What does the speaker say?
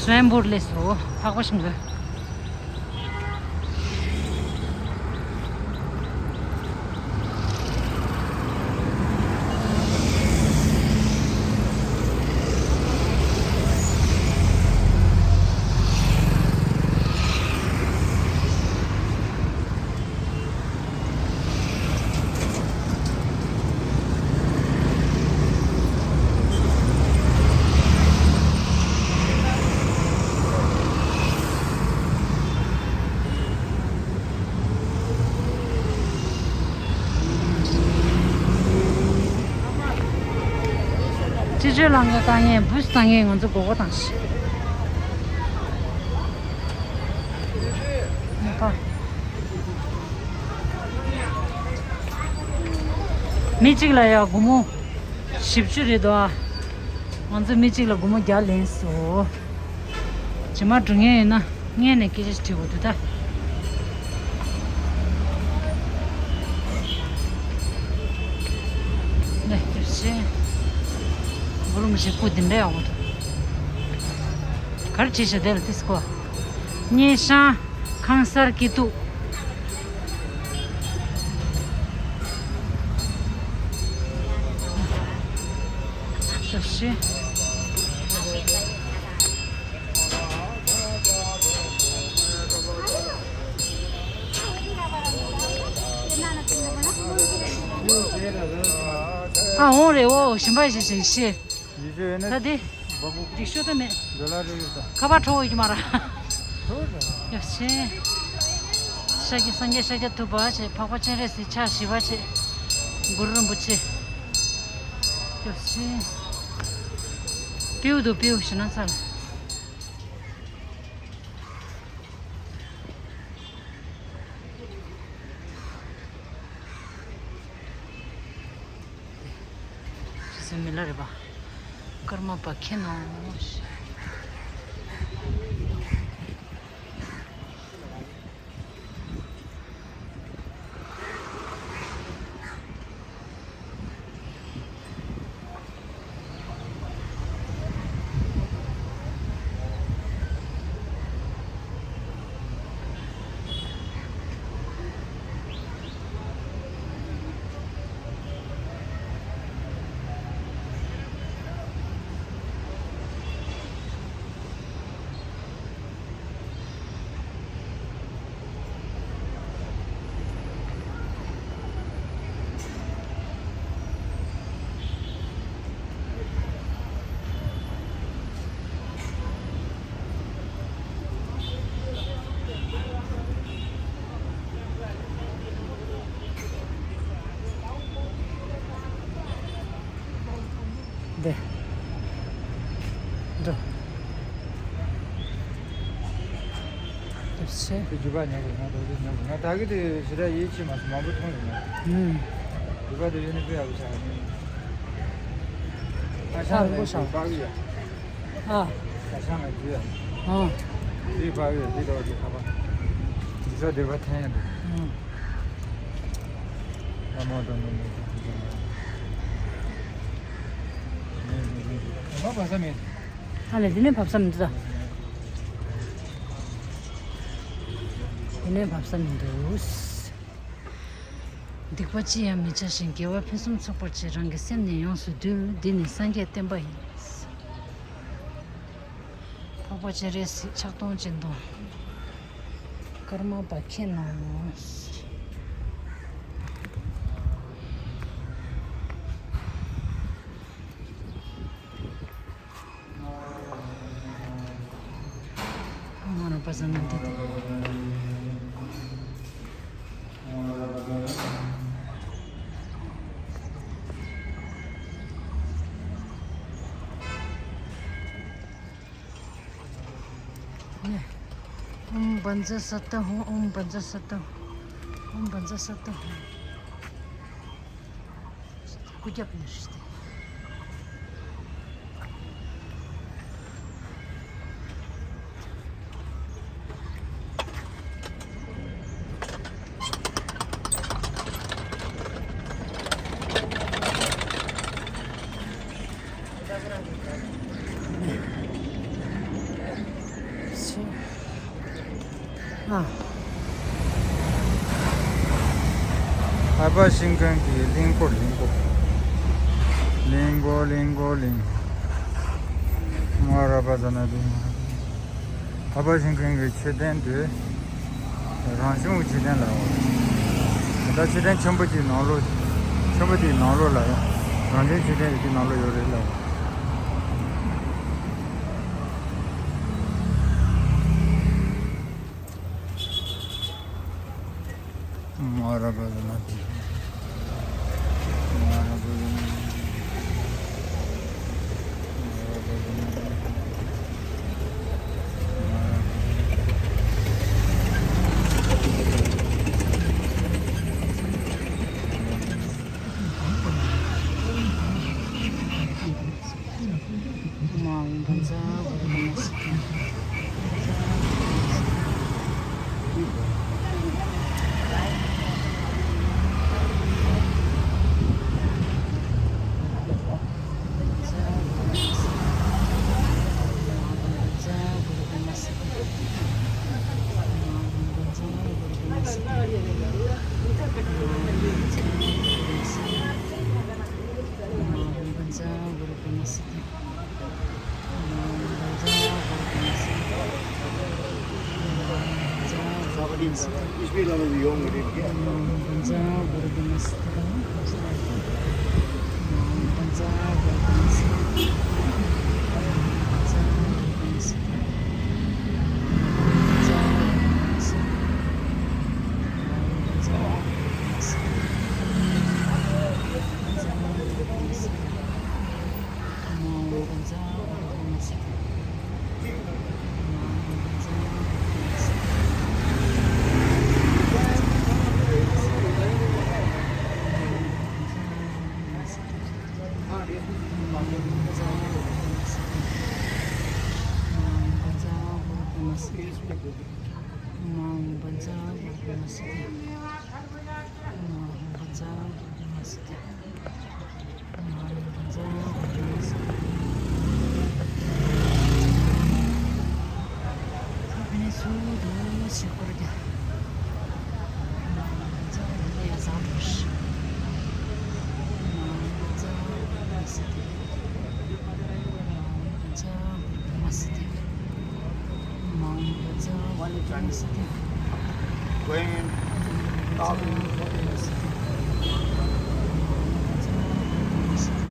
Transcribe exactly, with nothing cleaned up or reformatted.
རེན་བོར་སླེབས་སོང་། ཕག་པ་ཞིམ་པོ། སྤྱི་སྤྱོད་ལམ་ཁ་བཏང་ཡས། བུས་བཏང་ཡས། ང་ཚོ་མགོ་སྐོར་བཏང་ཤག་མི་གཅིག་ལ་ཡ་སྒོར་མོ་བཞི་བཅུ་རེད་དོ། ང་ཚོ་མི་གཅིག་ལ་སྒོར་མོ་བརྒྱ་ལེན་སོང་། རྗེས་མ་འགྲོ་མཁན་ཡོད་ན་སྔོན་ནས་སྐད་ཆ་དྲི་དགོས་འདུག་ད། ནས་ཡོད་ཤེས། སྒོར་མོ་བཞི་བཅུ་འདི་འདྲ་ཡག་པོ་འདུག་ག་རེ་བྲིས་བཞག་དེ་ལ་ཏིས་ཀོ། སྙེ་ཤང་ཁང་གསར་སྐྱིད་སྡུག་སོ་ཤི། ཨ་འོང་རེད། འོ་ཞིམ་པ་ཞིག་ཞིག་ཤེས། ཡིད་ཆེས་ཡོད་ན་ད་དེ། འབག་གོ། སྡིག་ཤོ་ད་མེད། འདོད་ལ་རེ་ཡོད་ད། ཁ་པར་འཕྲོ་བོ་ཡོད་ཀྱི་མ་ར། འཕྲོ་ད། ཡ་ཆེ། ཤཱཀྱ་སངས་རྒྱས་ཤཱཀྱ་ཐུབ་པ་བྱས། འཕགས་པ་སྤྱན་རས་གཟིགས་ཕྱག་བཞི་པ་བྱས། གུ་རུ་རིན་པོ་ཆེ། ཡ་ཆེ། པིའུ་དུ་པིའུ་ཞི་ན་ཚར། ཞེས་སུ་མི་ལ་རེ་བ། ཀརྨ་པ་ཁྱེད་ནོ། འདི། འདི། འདི་ཕྱེ། དེ་རྒྱུ་པ་ཉོ་དགོས་ན་རྡོ་རྗེ་ཉོ་དགོས་ན། ད་གི་དེ་ཞེ་དྲག་ཡིད་ཆེས་མ་སོང་། མང་པོ་མཐོང་ཡོད་ན། ཧུམ། རྒྱུ་པ་དེ་ཡོད་ན་དཔེ་ཡག་པོ་ཆགས་ནི། ཨ་ཤང་ལ་ཡོད་པ་གི་ཡ། ཨ། ཨ་ཤང་ལ་རྒྱུ་ཡ། ཨ། དེ་པ་གི་ཡ། དེ་འདྲ་བ་དེ་ཁ་པ། རྒྱུ་ས་དེ་པ་འཐེན་ཡ་འདུག་ཨ། ཨ་མ་དང་མ་མ་དང་དེ་འདྲ་བ། མ་བབས་ས་མེད། ཨ་ལས། དེ་ནས་བབས་ས་མི་འདུག་ད། དེ་ནས་བབས་ས་མི་འདུག་སྡིག་པ་ཅི་ཡང་མི་བྱ་ཞིང་། དགེ་བ་ཕུན་སུམ་ཚོགས་པར་བྱེད། རང་གི་སེམས་ནི་ཡོངས་སུ་འདུལ། འདི་ནི་སངས་རྒྱས་བསྟན་པ་ཡིན། འཕགས་པ་སྤྱན་རས་གཟིགས་ཕྱག་སྟོང་སྤྱན་སྟོང་། ཀརྨ་པ་མཁྱེན་ནོ། ང་རང་པ་ས་ནང་དུ། ཨོཾ་བཛྲ་སཏྭ་ཧཱུྃ། ཨོཾ་བཛྲ་སཏྭ་ཧཱུྃ། ཨོཾ་བཛྲ་སཏྭ་ཧཱུྃ། སྐུ་རྒྱབ་ནས་རེད་དེ། ཨ་ཕ་ཤིང་ཀང་གི་གླིང་སྐོར། གླིང་སྐོར། གླིང་སྐོར། གླིང་སྐོར། གླིང་སྐོར། མ་ར་པ་ཟ་ན་དེ། ཨ་ཕ་ཤིང་ཀང་གི་མཆོད་རྟེན་དེ་རང་བྱུང་གི་མཆོད་རྟེན་ལ་རེད་བ། ད་མཆོད་རྟེན་ཆེན་པོ་གཅིག་ནང་ལོགས། ཆེན་པོ་དེའི་ནང་ལོགས་ལ་ཡང་རང་བྱུང་མཆོད་རྟེན་ཡོད་དེ་ནང་ལོགས་ཡོད་རེད་ལ། མ་ར་པ་ཟ་ན་དེ། མ་ར་པ་ཟ་ན་དེ། མ་ར་པ་ཟ་ན་དེ། Going in, out in.